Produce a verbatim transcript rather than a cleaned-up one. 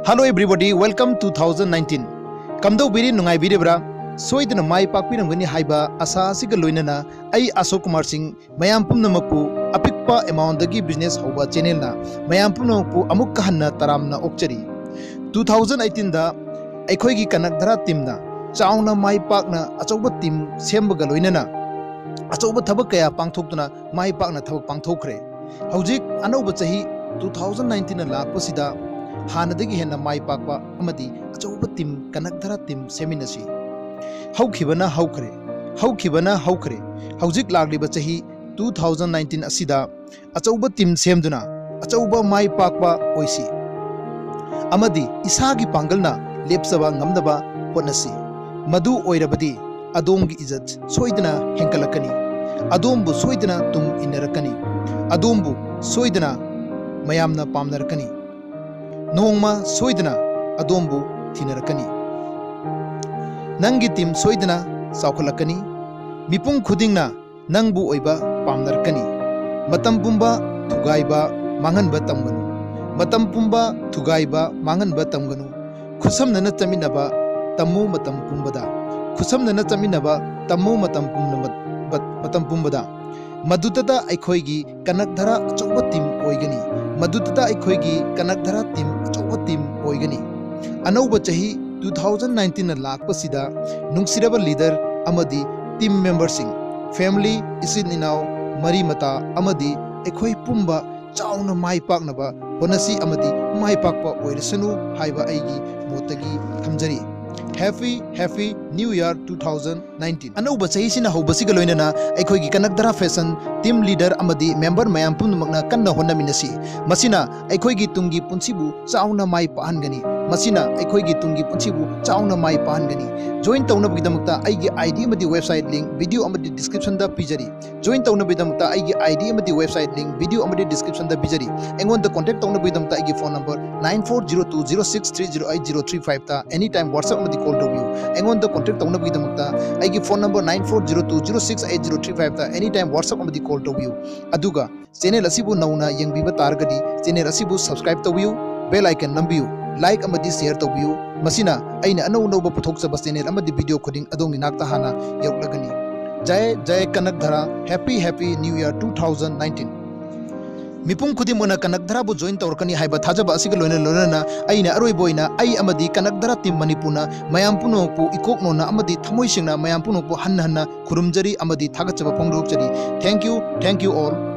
Hello everybody, welcome two thousand nineteen. ꯀꯝꯗꯧꯕꯤꯔꯤ, ꯅꯨꯡꯉꯥꯏꯕꯤꯔꯤꯕ꯭ꯔꯥ? ꯁꯣꯏꯗꯅ ꯃꯥꯏ ꯄꯥꯛꯄꯤꯔꯝꯒꯅꯤ ꯍꯥꯏꯕ ꯑꯥꯁꯥ ꯑꯁꯤꯒ ꯂꯣꯏꯅꯅ ꯑꯩ ꯑꯁꯣꯛ ꯀꯨꯃꯥꯔ ꯁꯤꯡ ꯃꯌꯥꯝ ꯄꯨꯝꯅꯃꯛꯄꯨ ꯑꯄꯤꯛꯄ amount ꯗꯒꯤ business ꯍꯧꯕ channel ꯅ ꯃꯌꯥꯝ ꯄꯨꯝꯅꯃꯛꯄꯨ ꯑꯃꯨꯛꯀ ꯍꯟꯅ ꯇꯔꯥꯝꯅ ꯑꯣꯛꯆꯔꯤ꯫ Two thousand eighteen ꯗ ꯑꯩꯈꯣꯏꯒꯤ ꯀꯅꯛ ꯙꯔꯥ team ꯅ ꯆꯥꯎꯅ ꯃꯥꯏ ꯄꯥꯛꯅ ꯑꯆꯧꯕ team ꯁꯦꯝꯕꯒ ꯂꯣꯏꯅꯅ ꯑꯆꯧꯕ ꯊꯕꯛ ꯀꯌꯥ ꯄꯥꯡꯊꯣꯛꯇꯨꯅ ꯃꯥꯏ ꯄꯥꯛꯅ ꯊꯕꯛ ꯄꯥꯡꯊꯣꯛꯈ꯭ꯔꯦ꯫ ꯍꯧꯖꯤꯛ ꯑꯅꯧꯕ ꯆꯍꯤ two thousand nineteen ꯅ ꯂꯥꯛꯄꯁꯤꯗ ꯍꯥꯟꯅꯗꯒꯤ ꯍꯦꯟꯅ ꯃꯥꯏ ꯄꯥꯛꯄ ꯑꯃꯗꯤ ꯑꯆꯧꯕ team, ꯀꯅꯛ ꯙꯔꯥ team ꯁꯦꯝꯃꯤꯟꯅꯁꯤ꯫ ꯍꯧꯈꯤꯕꯅ ꯍꯧꯈ꯭ꯔꯦ, ꯍꯧꯈꯤꯕꯅ ꯍꯧꯈ꯭ꯔꯦ꯫ ꯍꯧꯖꯤꯛ ꯂꯥꯛꯂꯤꯕ ꯆꯍꯤ two thousand nineteen ꯑꯁꯤꯗ ꯑꯆꯧꯕ team ꯁꯦꯝꯗꯨꯅ ꯑꯆꯧꯕ ꯃꯥꯏ ꯄꯥꯛꯄ ꯑꯣꯏꯁꯤ ꯑꯃꯗꯤ ꯏꯁꯥꯒꯤ ꯄꯥꯡꯒꯜꯅ ꯂꯦꯞꯆꯕ ꯉꯝꯅꯕ ꯍꯣꯠꯅꯁꯤ꯫ ꯃꯗꯨ ꯑꯣꯏꯔꯕꯗꯤ ꯑꯗꯣꯝꯒꯤ ꯏꯖꯠ ꯁꯣꯏꯗꯅ ꯍꯦꯟꯒꯠꯂꯛꯀꯅꯤ꯫ ꯑꯗꯣꯝꯕꯨ ꯁꯣꯏꯗꯅ ꯇꯨꯡ ꯏꯟꯅꯔꯛꯀꯅꯤ꯫ ꯑꯗꯣꯝꯕꯨ ꯁꯣꯏꯗꯅ ꯃꯌꯥꯝꯅ ꯄꯥꯝꯅꯔꯛꯀꯅꯤ꯫ ꯅꯣꯡꯃ ꯁꯣꯏꯗꯅ ꯑꯗꯣꯝꯕꯨ ꯊꯤꯅꯔꯛꯀꯅꯤ꯫ ꯅꯪꯒꯤ team ꯁꯣꯏꯗꯅ ꯆꯥꯎꯈꯠꯂꯛꯀꯅꯤ꯫ ꯃꯤꯄꯨꯝ ꯈꯨꯗꯤꯡꯅ ꯅꯪꯕꯨ ꯑꯣꯏꯕ ꯄꯥꯝꯅꯔꯛꯀꯅꯤ꯫ ꯃꯇꯝ ꯄꯨꯝꯕ ꯊꯨꯒꯥꯏꯕ ꯃꯥꯡꯍꯟꯕ ꯇꯝꯒꯅꯨ꯫ ꯃꯇꯝ ꯄꯨꯝꯕ ꯊꯨꯒꯥꯏꯕ ꯃꯥꯡꯍꯟꯕ ꯇꯝꯒꯅꯨ꯫ ꯈꯨꯠꯁꯝꯅꯅ ꯆꯠꯃꯤꯟꯅꯕ ꯇꯝꯃꯨ ꯃꯇꯝ ꯄꯨꯝꯕꯗ꯫ ꯈꯨꯠꯁꯝꯅꯅ ꯆꯠꯃꯤꯟꯅꯕ ꯇꯝꯃꯨ ꯃꯇꯝ ꯄꯨꯝꯅꯃꯛ-, ꯃꯇꯝ ꯄꯨꯝꯕꯗ꯫ ꯃꯗꯨꯗꯇ ꯑꯩꯈꯣꯏꯒꯤ ꯀꯅꯛ ꯙꯔꯥ ꯑꯆꯧꯕ team ꯑꯣꯏꯒꯅꯤ꯫ ꯃꯗꯨꯗꯇ ꯑꯩꯈꯣꯏꯒꯤ ꯀꯅꯛ ꯙꯔꯥ team ꯑꯆꯧꯕ team ꯑꯣꯏꯒꯅꯤ꯫ ꯑꯅꯧꯕ ꯆꯍꯤ two thousand nineteen ꯅ ꯂꯥꯛꯄꯁꯤꯗ ꯅꯨꯡꯁꯤꯔꯕ leader ꯑꯃꯗꯤ team member ꯁꯤꯡ, family, ꯏꯆꯤꯟ ꯏꯅꯥꯎ, ꯃꯔꯤ ꯃꯇꯥ ꯑꯃꯗꯤ ꯑꯩꯈꯣꯏ ꯄꯨꯝꯕ ꯆꯥꯎꯅ ꯃꯥꯏ ꯄꯥꯛꯅꯕ ꯍꯣꯠꯅꯁꯤ ꯑꯃꯗꯤ ꯃꯥꯏ ꯄꯥꯛꯄ ꯑꯣꯏꯔꯁꯅꯨ ꯍꯥꯏꯕ ꯑꯩꯒꯤ ꯃꯣꯠꯇꯒꯤ ꯊꯝꯖꯔꯤ꯫ Happy, happy New Year two thousand nineteen꯫ ꯑꯅꯧꯕ ꯆꯍꯤꯁꯤꯅ ꯍꯧꯕꯁꯤꯒ ꯂꯣꯏꯅꯅ ꯑꯩꯈꯣꯏꯒꯤ ꯀꯅꯛ ꯙꯔꯥ Fashion team leader ꯑꯃꯗꯤ member ꯃꯌꯥꯝ ꯄꯨꯝꯅꯃꯛꯅ ꯀꯟꯅ ꯍꯣꯠꯅꯃꯤꯟꯅꯁꯤ꯫ ꯃꯁꯤꯅ ꯑꯩꯈꯣꯏꯒꯤ ꯇꯨꯡꯒꯤ ꯄꯨꯟꯁꯤꯕꯨ ꯆꯥꯎꯅ ꯃꯥꯏ ꯄꯥꯛꯍꯟꯒꯅꯤ꯫ ꯃꯁꯤꯅ ꯑꯩꯈꯣꯏꯒꯤ ꯇꯨꯡꯒꯤ ꯄꯨꯟꯁꯤꯕꯨ ꯆꯥꯎꯅ ꯃꯥꯏ ꯄꯥꯛꯍꯟꯒꯅꯤ꯫ Join ꯇꯧꯅꯕꯒꯤꯗꯃꯛꯇ ꯑꯩꯒꯤ ID ꯑꯃꯗꯤ website link video ꯑꯃꯗꯤ description ꯗ ꯄꯤꯖꯔꯤ꯫ Join ꯇꯧꯅꯕꯒꯤꯗꯃꯛꯇ ꯑꯩꯒꯤ ID ꯑꯃꯗꯤ website link video ꯑꯃꯗꯤ description ꯗ ꯄꯤꯖꯔꯤ꯫ ꯑꯩꯉꯣꯟꯗ contact ꯇꯧꯅꯕꯒꯤꯗꯃꯛꯇ ꯑꯩꯒꯤ phone number nine four zero two zero six three zero eight zero three five ꯇ anytime WhatsApp ꯑꯃꯗꯤ call ꯇꯧꯕꯤꯌꯨ꯫ ꯑꯩꯉꯣꯟꯗ contact ꯇꯧꯅꯕꯒꯤꯗꯃꯛꯇ ꯑꯩꯒꯤ phone number nine four zero two zero six eight zero three five ꯇ anytime WhatsApp ꯑꯃꯗꯤ call ꯇꯧꯕꯤꯌꯨ꯫ ꯑꯗꯨꯒ channel ꯑꯁꯤꯕꯨ ꯅꯧꯅ ꯌꯦꯡꯕꯤꯕ ꯇꯥꯔꯒꯗꯤ channel ꯑꯁꯤꯕꯨ subscribe ꯇꯧꯕꯤꯌꯨ, bell icon ꯅꯝꯕꯤꯌꯨ꯫ like ꯑꯃꯗꯤ share ꯇꯧꯕꯤꯌꯨ꯫ ꯃꯁꯤꯅ ꯑꯩꯅ ꯑꯅꯧ ꯑꯅꯧꯕ ꯄꯨꯊꯣꯛꯆꯕ channel ꯑꯃꯗꯤ video ꯈꯨꯗꯤꯡ ꯑꯗꯣꯝꯒꯤ ꯅꯥꯛꯇ ꯍꯥꯟꯅ ꯌꯧꯔꯛꯂꯒꯅꯤ꯫ Jai Jai Kanak Dhara, Happy Happy New Year two thousand nineteen꯫ ꯃꯤꯄꯨꯝ ꯈꯨꯗꯤꯡꯃꯛꯅ ꯀꯅꯛ ꯙꯔꯥꯕꯨ join ꯇꯧꯔꯛꯀꯅꯤ ꯍꯥꯏꯕ ꯊꯥꯖꯕ ꯑꯁꯤꯒ ꯂꯣꯏꯅ ꯂꯣꯏꯅꯅ ꯑꯩꯅ ꯑꯔꯣꯏꯕ ꯑꯣꯏꯅ ꯑꯩ ꯑꯃꯗꯤ ꯀꯅꯛ ꯙꯔꯥ team ꯃꯅꯤꯄꯨꯔꯅ ꯃꯌꯥꯝ ꯄꯨꯝꯅꯃꯛꯄꯨ ꯏꯀꯣꯛ ꯅꯣꯟꯅ ꯑꯃꯗꯤ ꯊꯃꯣꯏ ꯁꯦꯡꯅ ꯃꯌꯥꯝ ꯄꯨꯝꯅꯃꯛꯄꯨ ꯍꯟꯅ ꯍꯟꯅ ꯈꯨꯔꯨꯝꯖꯔꯤ ꯑꯃꯗꯤ ꯊꯥꯒꯠꯆꯕ ꯐꯣꯡꯗꯣꯛꯆꯔꯤ꯫ Thank you, thank you all꯫